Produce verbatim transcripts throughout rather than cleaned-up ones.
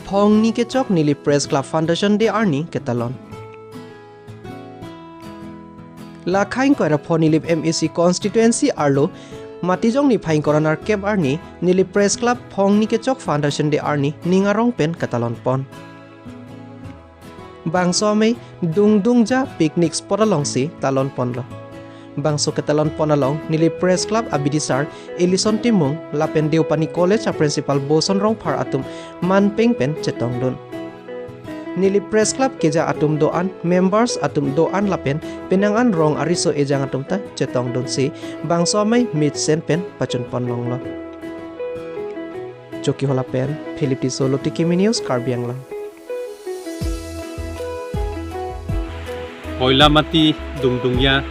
Phongni kechok Nilip Press Club Foundation Day arni ketalon. Lakhai ingkoi ra pho Nilip M A C constituency arlo Matijong niphai ingkoi ra nerkep arni Nilip Press Club Phongni kechok Foundation Day arni ning arong pen ketalon pon. Bangso amei Dungdungja picnic spot alongsi talon ponlo. Bangso ketalon pon along Nilip Press Club abidisar Ellison Timung lapen Deopani College a principal Boson Rongphar atum manpeng pen chetongdun. Nilip Press Club keja atum do-an, members atum do-an lapen penang an rong ariso ejang atum ta chetongdunsi bangso amei mitsen pen pachun pon longlo. Chokihola pen Philip Tisso, Lotiki Mini News, Karbi Anglong. Koilamati Dungdungja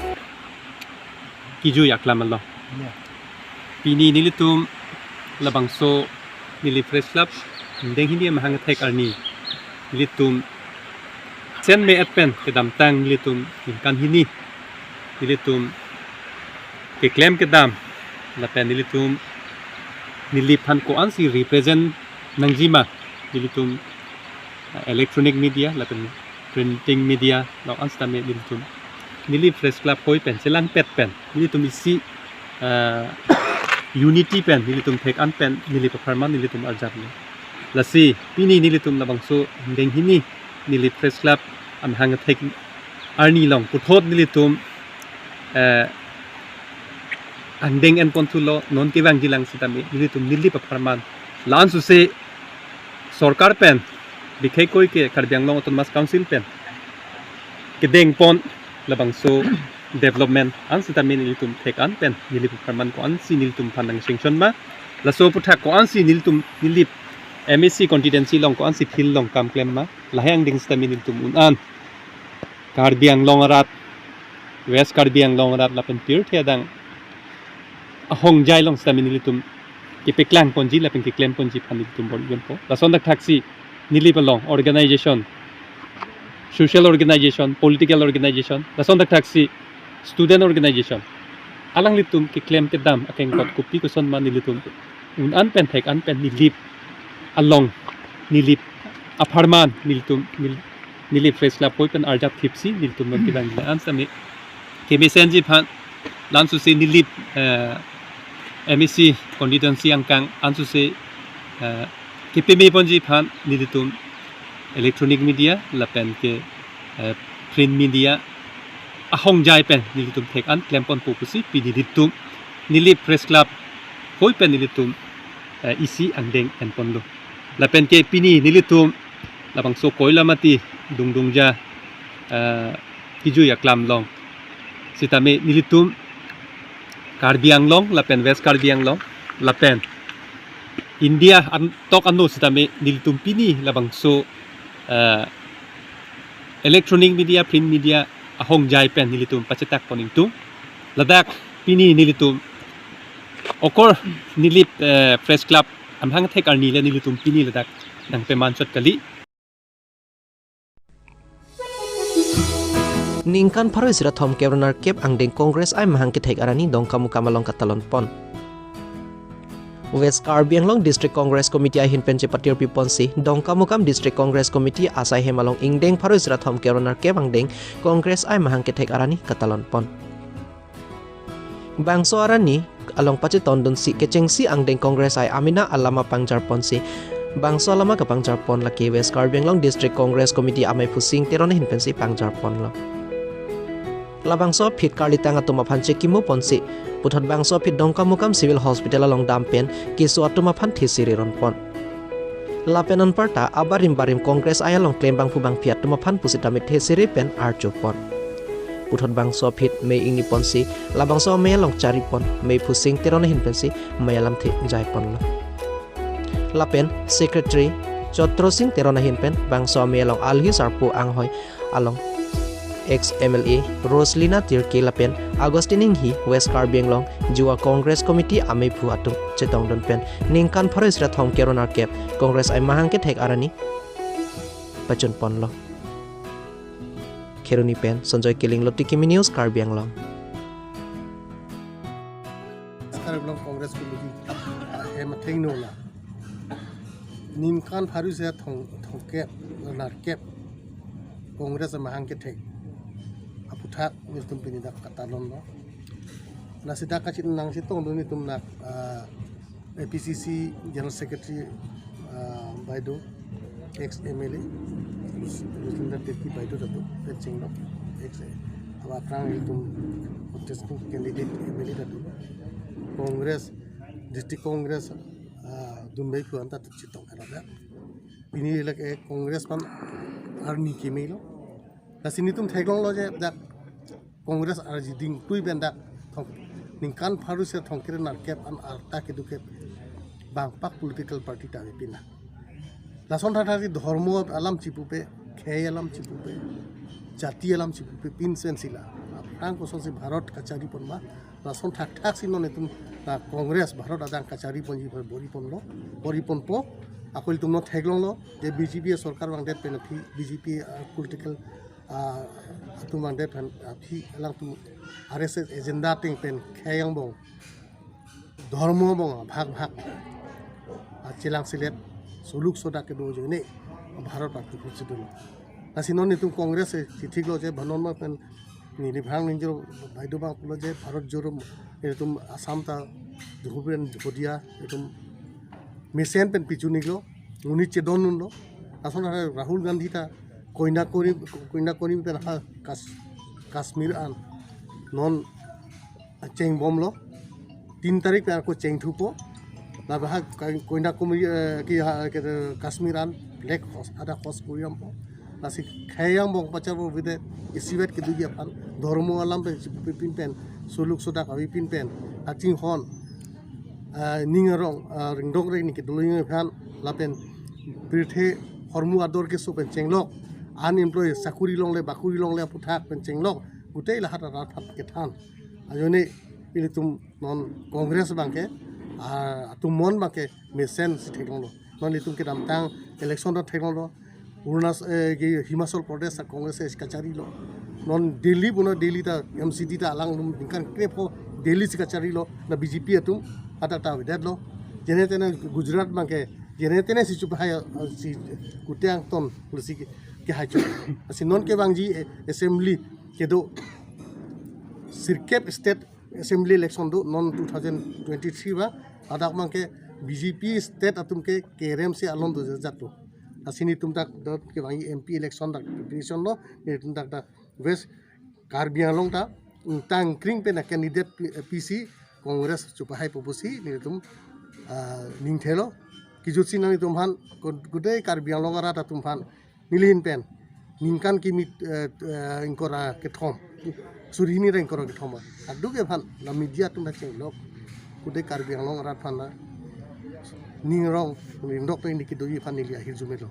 kijui aklam along. Ya. Pini nelitum labangso Nilip Press Club angdeng hini amahang kethek arni nelitum sen me-et pen kedamtang nelitum ningkan hini nelitum keklem kedam lapen nelitum Nilip aphan ko-ansi represent nangjima nelitum, uh, electronic media lapen printing media along an sitame nelitum Nilip Press Club hoi pen chelangpet pen nelitum isi, uh, unity pen nelitum thek an pen Nilip apharman nelitum arjaplo. Lasi pini nelitum labangso angdeng hini Nilip Press Club amahang kethek arni along puthot nelitum, eh, angdeng en pon thulo, non kevangjilang sitame nelitum Nilip apharman la-an suse sorkar pen, bikhai koi ke Karbi Anglong Autonomous Council pen kedeng pon labangso development an sitame nelitum thek an pen Nilip apharman ko-ansi nelitum aphan nang sanction ma, laso aputhak ko-ansi nelitum Nilip M A C constituency along ko-ansi field along kam klem ma, lahai angdeng sitame nelitum un-an Karbi Anglong arat, West Karbi Anglong arat lapen pirthe adang ahongjai along sitame nelitum kepeklang ponji lapen keklem ponji aphan nelitum bor-i ponpo. Lason thakthaksi Nilip along organization, social organization, political organization, lason thakthaksi student organization, alanglitum keklem kedam akengkot kopi koson ma nelitum un-an pen thek an pen Nilip along, Nilip apharman nelitum Nil-, Nilip Press Club hoi pen arjap thipsi nelitum non kevangjilang an sitame kemesenji aphan la-an suse Nilip, eh, M A C constituency angkang an suse, eh, kepeme ponji aphan nelitum electronic media lapen ke, eh, print media ahongjai pen nelitum thek an klem ponpo pusi pini nelitum Nilip Press Club hoi pen nelitum, eh, isi angdeng en ponlo. Lapen ke pini nelitum labangso Koilamati Dungdungja, eh, kijui aklam along sitame nelitum Karbi Anglong lapen West Karbi Anglong lapen India an tok ano sitame nelitum pini labangso, eh, electronic media, print media ahongjai pen nelitum pachetak pon ingtung. Ladak pini nelitum okor Nilip, eh, Press Club amahang kethek arni le nelitum pini ladak nangpeman chot kali. Ningkan pharo isi ra thomkep ra nerkep angdeng Congress amahang kethek arni Dongkamukam along ketalon pon. West Karbi Anglong District Congress Committee ahin pen chepatirpi ponsi Dongkamukam District Congress Committee asai hem along ingdeng pharo isi ra thomkep ra nerkep angdeng Congress amahang kethek arni ketalon pon. Bangso arni along pachetongdunsi kechengsi angdeng Congress ai amena alama pangjar ponsi bangso alama kepangjar pon lake West Karbi Anglong District Congress Committee amei Phusing Teron ahin pensi pangjar ponlo. Labangso aphi karlitang atum aphan chekimo ponsi puthot bangso aphi Dongkamukam Civil Hospital along dam pen keso atum aphan thesiri ron pon. Lapen anparta abarim barim Congress ai along klem bangphu bangphi atum aphan pusitame thesiri pen archo pon. Puthot bangso aphi mei ingni ponsi labangso amei along chari pon mei Phusing Teron ahin pensi mei alamthe jai ponlo. Lapen Secretary Chotro Sing Teron ahin pen bangso amei along alhi sarpo anghoi along ex M L A Roselina Tirke lapen Augustine Enghi, West Karbi Anglong Juwa Congress Committee ameiphu atum chetongdun pen ningkan pharo isi ra thomkep ra nerkep Congress amahang kethek arni pachun ponlo. Kheroni pen Sanjoy Killing, Lotiki Mini News, Karbi Anglong. Karbi Anglong Congress Committee hem athengno la Ningkan pharo sere thong thongkep, narkep Congress amahang kethek aphuthak nelitum pini dak katalon lo. Lasi dak kachinang si tong dun nelitum dak, ah, A P C C General Secretary, ah, baido, ex M L A Lucinda Tetti baido dak pen chenglok, ex, aphrang nelitum contesting candidate M L A dak Congress, District Congress, ah, dunbei phu anta chetong kara dak. Pini lake Congress pen arni keme lo. Lasi nelitum theklong lo je dak Congress arji dingtui pen dak thong ningkan pharo sere thongkep narkep an arta kedokep bangpak political party ta avepin na. Lason thakthak si dhormo alam chipupe, khei alam chipupe, jati alam chipupe pinsen sila. Aphrang kosonsi Bharat kachari pon ma, lason thakthak si non nelitum, ah, Congress Bharat adang kachari ponji bor-i ponlo, bor-i ponpo. Ako nelitum non theklong lo je B J P sorkar vangdet pen aphi, B J P, ah, political, ah, atum vangdet pen aphi alangtum R S S agenda ateng pen khei angbong, dhormo angbong bhag bhag, ah, chelang selet, suluk sodak kedo ajoine Bharat party khusi dun. Lasi non nelitum Congress si thik lo je banon ma pen neli phrang ningjir baido abang pulo je Bharat Jodo, nelitum Assam ta dhupen dhudia, nelitum mesen pen pichunilo, monit chedondunlo. Lason Rahul Gandhi ta Kanyakumari, Kanyakumari pen ha Kas-, Kashmir an non chengbom lo, tin tarik pen ako chengthupo. Labahak Kanyakumari, eh, ke ha, ke, eh, Kashmir an black hos, ada hos kuriampo. Lasi khei angbong pachar bo bide isivet kedoji aphan, dhormo alam pen chipipin pen, suluk sodak avepin pen, kachinghon, ah, ning arong, ah, ringdok reng ni kedoloi aphan, lapen pirthe hormu ador keso pen chenglok, unemployed, sakuri longle, bakuri longle aphuthak pen chenglok, gutei lahat arat phat kethan. Ajoine ilitum non Congress abangke, ah, atum mon abangke mesen si theklong lo. Non ilitum kedamtang election ta theklong lo. Arunachal, eh, ke Himachal Pradesh a Congress si kachari lo. Non Delhi puno Delhi ta M C D ta alanglitum ningkan krepho Delhi si kachari lo. Na B J P atum atak ta avedet lo. Jene tene Gujarat abangke jene tene si chup hai, ah, si kuteng ton lo si ke, kehai chup. Lasi non kevangji, eh, assembly kedo sirkep state assembly election do non two thousand twenty-three ba, ladak abangke B J P state atum ke kerem si alon do jat do. Lasi nelitum dak dot kevangji M P election dak preparation lo, nelitum dak dak West Karbi Anglong ta, mm, tangkring pen a candidate P-, P C Congress chupahaipo pusi nelitum, ah, ning thelo. Kejut si nanglitum aphan, kud-, kudai Karbi Anglong arat atum aphan neli ahin pen ningkan kimi, eh, eh, ingkoi ra kethom, suri hini ra ingkoi ra kethom, aduk aphan la media atum ta chenglok, kudai Karbi Anglong arat aphan la ning arong ringdok pen neli kedoji aphan neli ahirjume lo.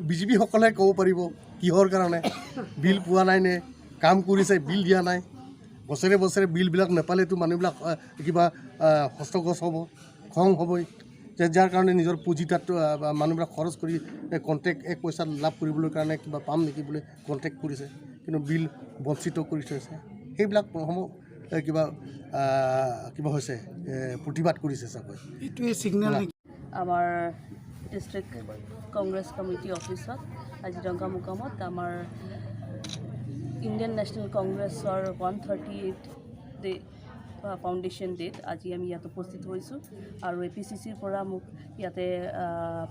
B J P সকলে ক'ব পাৰিব কিহৰ কাৰণে বিল পোৱা নাই নে, কাম কৰিছে, বিল দিয়া নাই, বছৰে বছৰে বিলবিলাক নাপালেতো মানুহবিলাক, আহ, কিবা, আহ, হস্তগোচ হ'ব, খং হ'বই। যে যাৰ কাৰণে নিজৰ পুঁজি তাত, আহ, বা মানুহবিলাক খৰচ কৰি, এ, কণ্টেক্ট এক পইচা লাভ কৰিবলৈ কাৰণে কিবা পাম নেকি বুলি কণ্টেক্ট কৰিছে, কিন্তু বিল বঞ্চিত কৰি থৈছে। সেইবিলাক সমূহ, এ, কিবা, আহ, কিবা হৈছে, এ, প্ৰতিবাদ কৰিছে চাগৈ। এইটোৱে ছিগনেল নেকি? আমাৰ ডিষ্ট্ৰিক্ট কংগ্ৰেছ কমিটি অফিচত আজি ডংকা মুকামত আমাৰ ইণ্ডিয়ান নেশ্যনেল কংগ্ৰেছৰ ওৱান থাৰ্টি এইট ডে, আ, ফাউণ্ডেশ্যন ডেত আজি আমি ইয়াত উপস্থিত হৈছোঁ আৰু এ পি চি চিৰ পৰা মোক ইয়াতে, আ,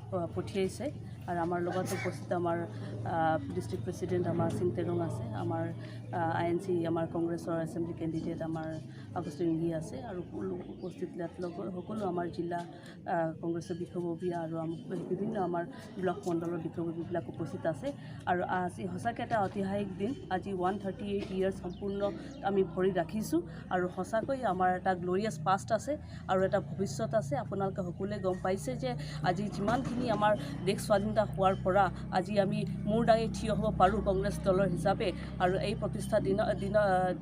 প-, পঠিয়াইছে আৰু আমাৰ লগত উপস্থিত আমাৰ, আ, ডিষ্ট্ৰিক্ট প্ৰেচিডেণ্ট আমাৰ সিং তেৰং আছে, আমাৰ, আ, আই এন চি, আমাৰ কংগ্ৰেছৰ এছেম্বলি কেণ্ডিডেট আমাৰ আগষ্টিন লি আছে আৰু সকলো উপস্থিত ইয়াত লগৰ সকলো আমাৰ জিলা, আ, কংগ্ৰেছৰ বিষয়ববীয়া আৰু আম-, বিভিন্ন আমাৰ ব্লক মণ্ডলৰ বিষয়ববীয়াবিলাক উপস্থিত আছে। আৰু আজি সঁচাকৈ এটা ঐতিহাসিক দিন, আজি ওৱান থাৰ্টি এইট ইয়াৰ্ছ সম্পূৰ্ণ আমি ভৰি ৰাখিছোঁ আৰু সঁচাকৈ আমাৰ এটা গ্লৰিয়াছ পাষ্ট আছে আৰু এটা ভৱিষ্যত আছে। আপোনালোকে সকলোৱে গম পাইছে যে আজি যিমানখিনি আমাৰ দেশ স্বাধীনতা হোৱাৰ পৰা আজি আমি মূৰ দাঙি থিয় হ'ব পাৰোঁ কংগ্ৰেছ দলৰ হিচাপে। আৰু এই প্ৰতিষ্ঠা দিন, দিন,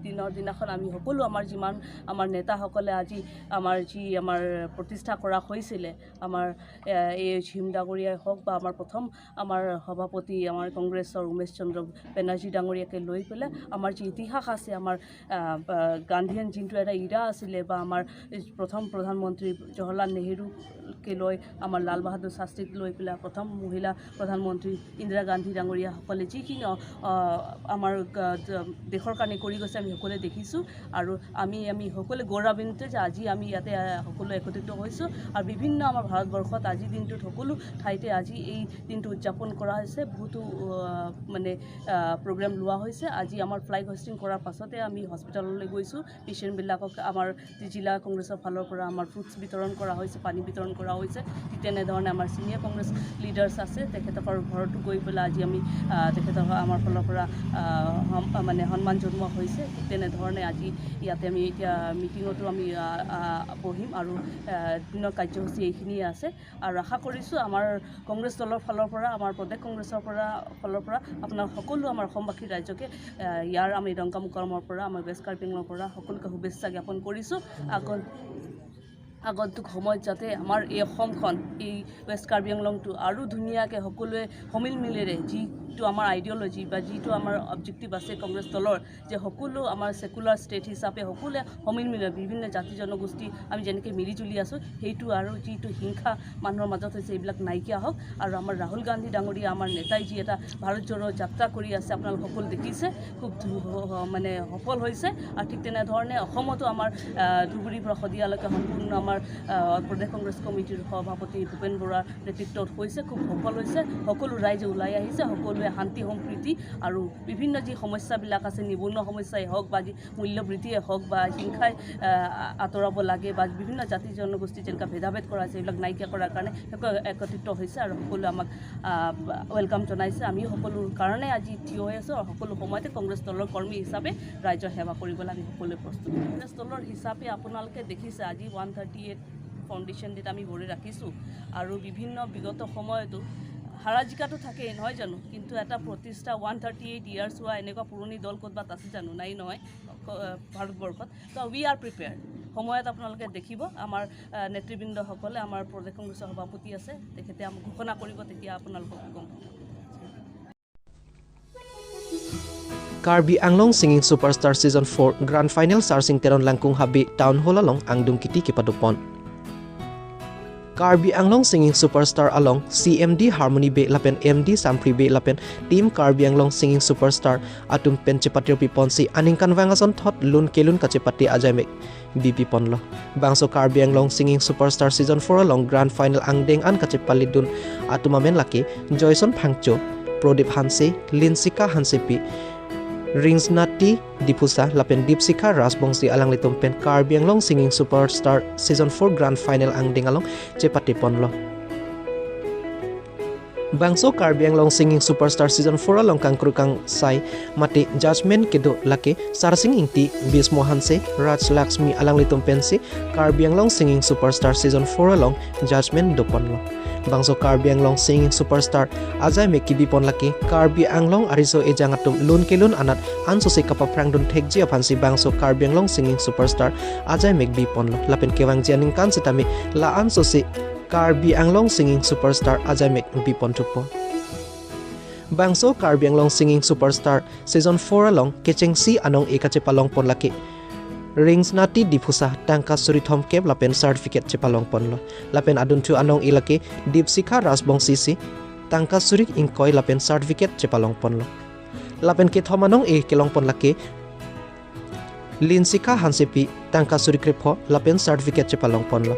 দিনৰ দিনাখন আমি সকলো আমাৰ যিমান আমাৰ নেতাসকলে আজি আমাৰ যি আমাৰ প্ৰতিষ্ঠা কৰা হৈছিলে, আমাৰ, এ, এ এইচ হিম ডাঙৰীয়াই হওক বা আমাৰ প্ৰথম আমাৰ সভাপতি আমাৰ কংগ্ৰেছৰ উমেশ চন্দ্ৰ বেনাৰ্জী ডাঙৰীয়াকে লৈ পেলাই আমাৰ যি ইতিহাস আছে, আমাৰ, আহ, আহ, গান্ধীয়ান যোনটো এটা ইৰা আছিলে বা আমাৰ প্ৰথম প্ৰধানমন্ত্ৰী জৱাহৰলাল নেহৰুকে লৈ, আমাৰ লাল বাহাদুৰ শাস্ত্ৰীক লৈ পেলাই, প্ৰথম মহিলা প্ৰধানমন্ত্ৰী ইন্দিৰা গান্ধী ডাঙৰীয়াসকলে যিখিনি, আহ, আহ, আমাৰ, আহ, দ-, দেশৰ কাৰণে কৰি গৈছে, আমি সকলোৱে দেখিছোঁ। আৰু আমি, আমি সকলোৱে গৌৰৱান্বিত যে আজি আমি ইয়াতে, আহ, সকলো একত্ৰিত হৈছোঁ। আৰু বিভিন্ন আমাৰ ভাৰতবৰ্ষত আজিৰ দিনটোত সকলো ঠাইতে আজি এই দিনটো উদযাপন কৰা হৈছে। বহুতো, আহ, মানে, আহ, প্ৰগ্ৰাম লোৱা হৈছে। আজি আমাৰ ফ্লেগ হোইষ্টিং কৰাৰ পাছতে আমি হস্পিটেললৈ গৈছোঁ। পেচেণ্টবিলাকক আমাৰ জিলা কংগ্ৰেছৰ ফালৰ পৰা আমাৰ ফ্ৰুটছ বিতৰণ কৰা হৈছে, পানী বিতৰণ কৰা হৈছে। ঠিক তেনেধৰণে আমাৰ ছিনিয়ৰ কংগ্ৰেছ লিডাৰ্ছ আছে, তেখেতসকলৰ ঘৰতো গৈ পেলাই আজি আমি, আহ, তেখেতক আমাৰ ফালৰ পৰা, আহ, সম-, মানে সন্মান জনোৱা হৈছে। ঠিক তেনেধৰণে আজি ইয়াতে আমি এতিয়া মিটিঙতো আমি, আহ, আহ, বহিম আৰু, আহ, দিনৰ কাৰ্যসূচী এইখিনিয়ে আছে। আৰু আশা কৰিছোঁ আমাৰ কংগ্ৰেছ দলৰ ফালৰ পৰা, আমাৰ প্ৰদেশ কংগ্ৰেছৰ পৰা, ফালৰ পৰা আপোনাৰ সকলো আমাৰ অসমবাসী ৰাইজকে, আহ, ইয়াৰ আমি ডংকা মুকালমুৱাৰ পৰা, আমাৰ ৱেষ্ট কাৰ্বি আংলঙৰ পৰা সকলোকে শুভেচ্ছা জ্ঞাপন কৰিছোঁ। আগন-, আগন্তুক সময়ত যাতে আমাৰ এই অসমখন, এই ৱেষ্ট কাৰ্বি আংলংটো আৰু ধুনীয়াকৈ সকলোৱে সমিল মিলেৰে যিটো আমাৰ আইডিঅলজি বা যিটো আমাৰ অবজেক্টিভ আছে কংগ্ৰেছ দলৰ, যে সকলো আমাৰ ছেকুলাৰ ষ্টেট হিচাপে সকলোৱে সমিল মিলে বিভিন্ন জাতি জনগোষ্ঠী আমি যেনেকৈ মিলি জুলি আছোঁ, সেইটো আৰু যিটো হিংসা মানুহৰ মাজত হৈছে, এইবিলাক নাইকিয়া হওক। আৰু আমাৰ ৰাহুল গান্ধী ডাঙৰীয়া, আমাৰ নেতাই যি এটা ভাৰত জোডো যাত্ৰা কৰি আছে, আপোনালোক সকলো দেখিছে, খুব ধু-, মানে সফল হৈছে। আৰু ঠিক তেনেধৰণে অসমতো আমাৰ, আহ, ধুবুৰীৰ পৰা শদিয়ালৈকে সম্পূৰ্ণ আমাৰ, আহ, প্ৰদেশ কংগ্ৰেছ কমিটিৰ সভাপতি ভূপেন বৰাৰ নেতৃত্বত হৈছে, খুব সফল হৈছে। সকলো ৰাইজে ওলাই আহিছে, সকলোৱে শান্তি সম্প্ৰীতি আৰু বিভিন্ন যি সমস্যাবিলাক আছে, নিবনুৱা সমস্যাই হওক বা যি মূল্য বৃদ্ধিয়ে হওক বা হিংসাই, আহ, আঁতৰাব লাগে বা বিভিন্ন জাতি জনগোষ্ঠী যেনেকুৱা ভেদাভেদ কৰা আছে, এইবিলাক নাইকিয়া কৰাৰ কাৰণে সকলো একত্ৰিত হৈছে আৰু সকলোৱে আমাক, আহ, ৱেলকাম জনাইছে। আমি সকলোৰ কাৰণে আজি থিয় হৈ আছোঁ আৰু সকলো সময়তে কংগ্ৰেছ দলৰ কৰ্মী হিচাপে ৰাইজৰ সেৱা কৰিবলৈ আমি সকলোৱে প্ৰস্তুত। কংগ্ৰেছ দলৰ হিচাপে আপোনালোকে দেখিছে আজি ওৱান থাৰ্টি এইট ফাউণ্ডেশ্যন ডেত আমি ধৰি ৰাখিছোঁ আৰু বিভিন্ন বিগত সময়তো হাৰা জিকাটো থাকেই, নহয় জানো? কিন্তু এটা প্ৰতিষ্ঠা ওৱান থাৰ্টি এইট ইয়াৰ্ছ হোৱা এনেকুৱা পুৰণি দল ক'ৰবাত আছে জানো? নাই, নহয়, ক-, ভাৰতবৰ্ষত। তো we are prepared। সময়ত আপোনালোকে দেখিব, আমাৰ, আহ, নেতৃবৃন্দসকলে, আমাৰ প্ৰদেশ কংগ্ৰেছৰ সভাপতি আছে, তেখেতে আমাক ঘোষণা কৰিব, তেতিয়া আপোনালোকক গম পাব। Karbi Anglong Singing Superstar Season four Grand Final Sarsing Teron Langkung Habe Town Hall along angdeng kiti kepadopon. Karbi Anglong Singing Superstar along C M D Harmony Bey lapen M D Sampri Bey lapen Team Karbi Anglong Singing Superstar atum pen chepatiri piponsi aningkanvang asonthot lun kelun kachepate ajaimek bipi ponlo. Bangso Karbi Anglong Singing Superstar Season four along Grand Final angdeng an kachepalidun atum amen lake Joyson Phangcho, Prodip Hanse, Linsika Hansepi, Ringsnati Diphusa lapen Dipsikha Rajbongsi alanglitum pen Karbi Anglong Singing Superstar Season four Grand Final angdeng along chepate ponlo. Bangso Karbi Anglong Singing Superstar Season four along kangkru kangsai mate judgment kedo lake Sarsing Ingti, Bismo Hanse, Raj Laxmi alanglitum pensi Karbi Anglong Singing Superstar Season four along judgment doponlo. Bangso Karbi Anglong Singing Superstar ajaimek kibipon lake Karbi Anglong ariso ejang atum lun kelun anat ansose kapaphrangdun thekji aphansi bangso Karbi Anglong Singing Superstar ajaimek biponlo. Lapen kevangji aningkan setame la ansose Karbi Anglong Singing Superstar ajaimek biponthupo. Bangso Karbi Anglong Singing Superstar Season four along kechengsi anong-e kachepalongpon lake Ringsnati Diphusa tangka suri thomkep lapen certificate chepalongponlo. Lapen adunthu anong-e lake Dipsikha Rajbongsi si tangka suri ingkoi lapen certificate chepalongponlo. Lapen kethom anong-e kelongpon lake Linsika Hansepi tangka suri krepho lapen certificate chepalongponlo.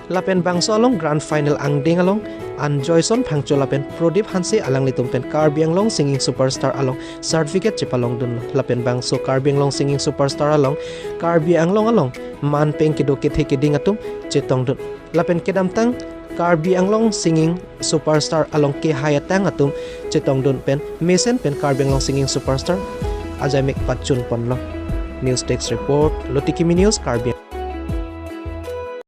Lapen bangso along Grand Final angdeng along an Joyson Phangcho lapen Prodip Hanse alanglitum pen Karbi Anglong Singing Superstar along certificate chepalongdunlo. Lapen bangso Karbi Anglong Singing Superstar along Karbi Anglong along man peng kedo kethe keding atum chetongdun. Lapen kedamtang Karbi Anglong Singing Superstar along kehai atang atum chetongdun pen mesen pen Karbi Anglong Singing Superstar ajaimek pachunponlo. News Desk Report, Lutikimi News, Karbi.